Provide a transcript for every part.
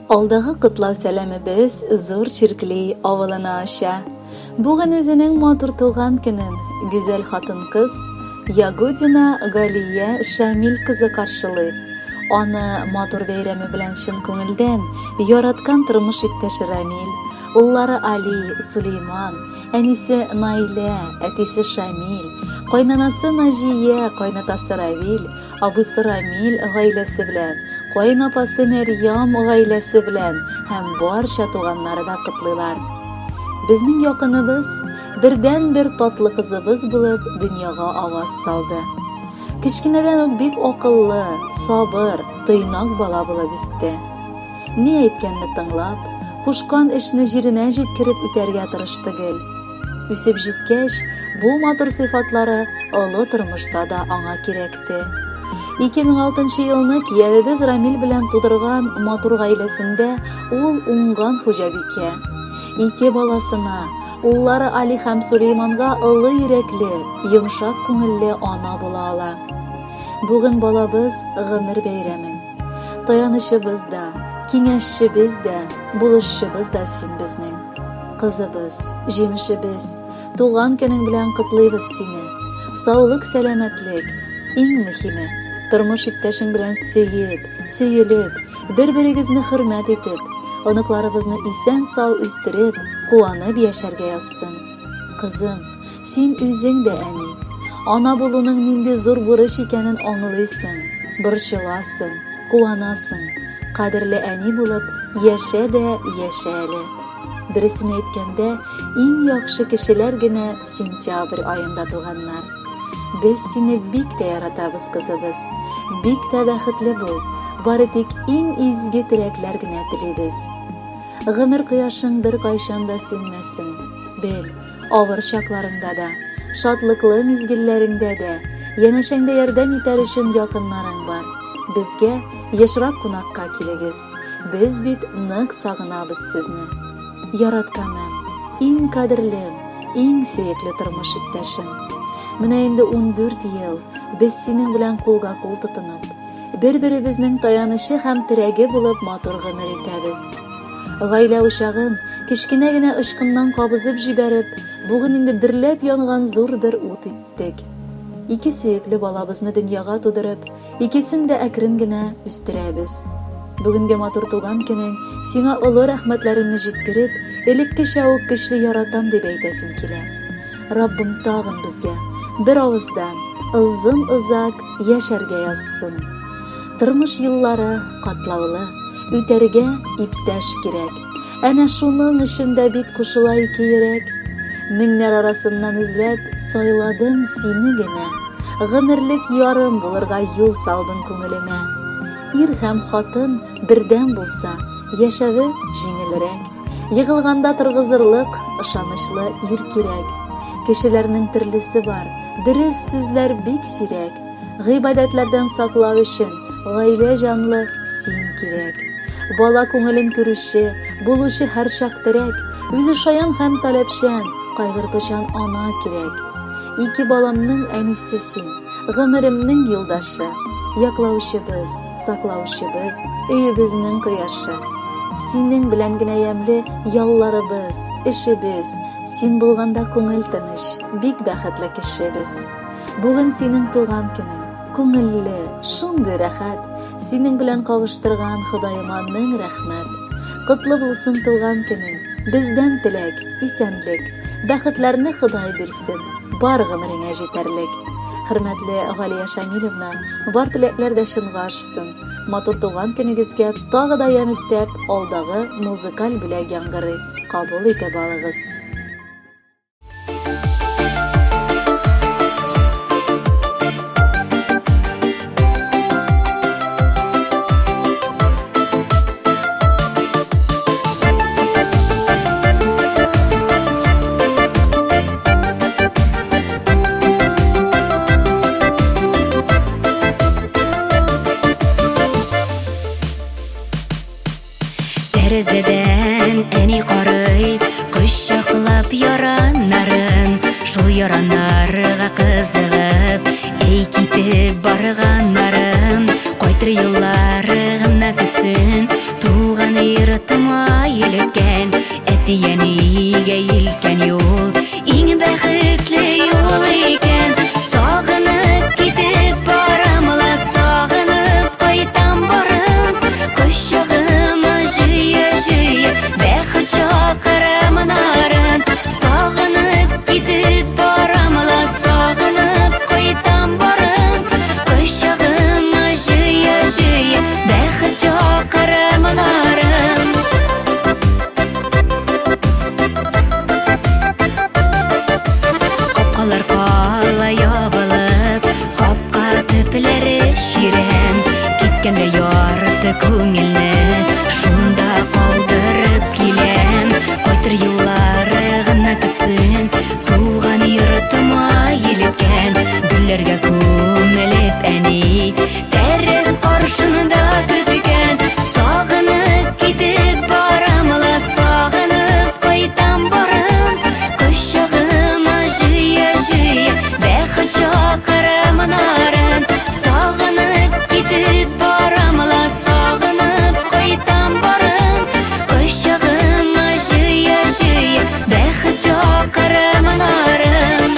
Алдагы котлау сәламебез Зур Чиркли авылына оча. Бүген үзенең матур туган көнен гүзәл хатын-кыз Ягудина Галия Шамил кызы каршылый. Аны матур бәйрәме белән чын күңелдән яраткан тормыш иптәше Рамил, уллары Али, Сулейман, әнисе Наилә, әтисе Шамил, кайнанасы Наҗия, кайнатасы Равил, Абыйсы Рамил гаиләсе белән, каенапасы Мәрьям гаиләсе белән һәм барча туганнары да котлыйлар. Безнең якыныбыз, бердәнбер татлы кызыбыз булып дөньяга аваз салды. Кечкенәдән үк бик акыллы, сабыр, тыйнак бала булып үсте. Ни әйткәнне тыңлап, кушкан эшне җиренә җиткереп үтәргә тырышты гел. Үсеп җиткәч, бу матур сыйфатлары олы тормышта да аңа кирәкте. 2006 елны киявебез Рамил белән тудырган матур гаиләсендә ул уңган хуҗабикә. Ике баласына, уллары Али һәм Сулейманга олы йөрәкле, йомшак күңелле ана була ала. Бүген балабыз гомер бәйрәмең. Таянычыбыз да, киңәшчебез дә, булышчыбыз да син безнең. Кызыбыз, җимешебез, туган көнең белән котлыйбыз сине. Саулык, сәламәтлек, иң мөһиме, тормыш иптәшең белән сөеп, сөелеп, бер-берегезне хөрмәт итеп, оныкларыбызны исән-сау үстереп, куанып яшәргә язсын. Кызым, син үзең дә әни. Ана булуның нинди зур бурыч икәнен аңлыйсың, борчыласың, куанасың. Кадерле әни булып, яшә дә яшә әле. Дөресен әйткәндә, иң яхшы кешеләр генә сентябрь аенда туганнар. Без сине бик тә яратабыз, кызыбыз. Бик тә бәхетле бул. Бары тик иң изге теләкләр генә телибез. Гомер кояшың беркайчан да сүнмәсен. Бел, авыр чакларыңда да, шатлыклы мизгелләреңдә дә янәшәңдә ярдәм итәр өчен якыннарың бар. Безгә ешрак кунакка килегез. Без бит нык сагынабыз сезне. Яратканым, иң кадерлем, иң сөекле тормыш иптәшем. Менә инде 14 ел без синең белән кулга-кул тотынып, бер-беребезнең таянычы һәм терәге булып матур гомер итәбез. Гаилә учагын кечкенә генә очкыннан кабызып җибәреп, бүген инде дөрләп янган зур бер ут иттек. Ике сөекле балабызны дөньяга тудырып, Икесен дә әкрен генә үстерәбез. Бүгенге матур туган көнең сиңа олы рәхмәтләремне җиткереп, элеккечә үк көчле яратам дип әйтәсем килә. Раббым тагын безгә, бер авыздан, озын-озак яшәргә язсын. Тормыш юллары катлаулы, үтәргә иптәш кирәк. Әнә шуның өчен дә бит кушыла ике йөрәк. Меңнәр арасыннан эзләп, сайладым сине генә. Гомерлек ярым булырга юл салдың күңелемә. Ир һәм хатын бердәм булса, яшәве җиңелрәк. Егылганда торгызырлык ышанычлы ир кирәк. Кешеләрнең төрлесе бар, дөрес сүзләр бик сирәк. Гыйбадәтләрдән саклау өчен гаилә җанлы син кирәк. Бала күңелен күрүче, булучы һәрчак терәк, үзе шаян һәм таләпчән, кайгыртучан ана кирәк. Ике баламның әнисе син, гомеремнең юлдашы, яклаучыбыз, саклаучыбыз, өебезнең кояшы. Синең белән генә ямьле ялларыбыз, эшебез, син булганда күңел тыныч, бик бәхетле кеше без. Бүген синең туган көнең, күңелле, шундый рәхәт, синең белән кавыштырган Ходаема мең рәхмәт. Котлы булсын туган көнең, бездән теләк, исәнлек, бәхетләрне Ходай бирсен, бар гомереңә җитәрлек. Хөрмәтле Галия Шамилевна, бар теләкләр дә чынга ашсын. Матур туган көнегезгә тагы да ямь өстәп, алдагы музыкаль бүләк яңгырый, кабул итеп алыгыз. Тәрәзәдән әни карый, кочаклап яраннарын, шул яраннарга кызыгып, әй китеп барганнарын, кайтыр юллары гына көтсен. Туган йортыма илткән, әти-әнигә илткән юл иң бәхетле юл икән. Сагынып китеп барам ла, сагынып кайтам барым. Кочагыма җыя-җыя, бәхет чакырам нарын. Сагынып китеп барам ла, сагынып кайтам барым. Кочагыма җыя-җыя, бәхет чакырам нарын. Капкалар кала ябылып, капка төпләре чирәм. Киткәндә ярты күңелне шунда калдырып киләм. Кайтыр юллары гына көтсен, туган йортыма илткән. Гөлләргә күмелеп әни, тәрәз каршында көткән. Сагынып китеп барам ла, сагынып кайтам барым. Кочагыма җыя-җыя, бәхет чакырам нарын. Сагынып китеп барам ла, сагынып кайтам барым. Кочагыма җыя-җыя, бәхет чакырам нарын.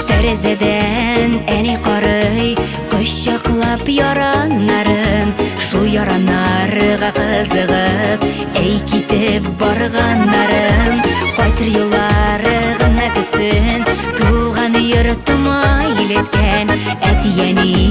Тәрәзәдән әни карый, кочаклап яраннарын, шул яраннарга кызыгып, әй китеп барганнарын. Кайтыр юллары гына көтсен, туган йортыма илткән, әти-әни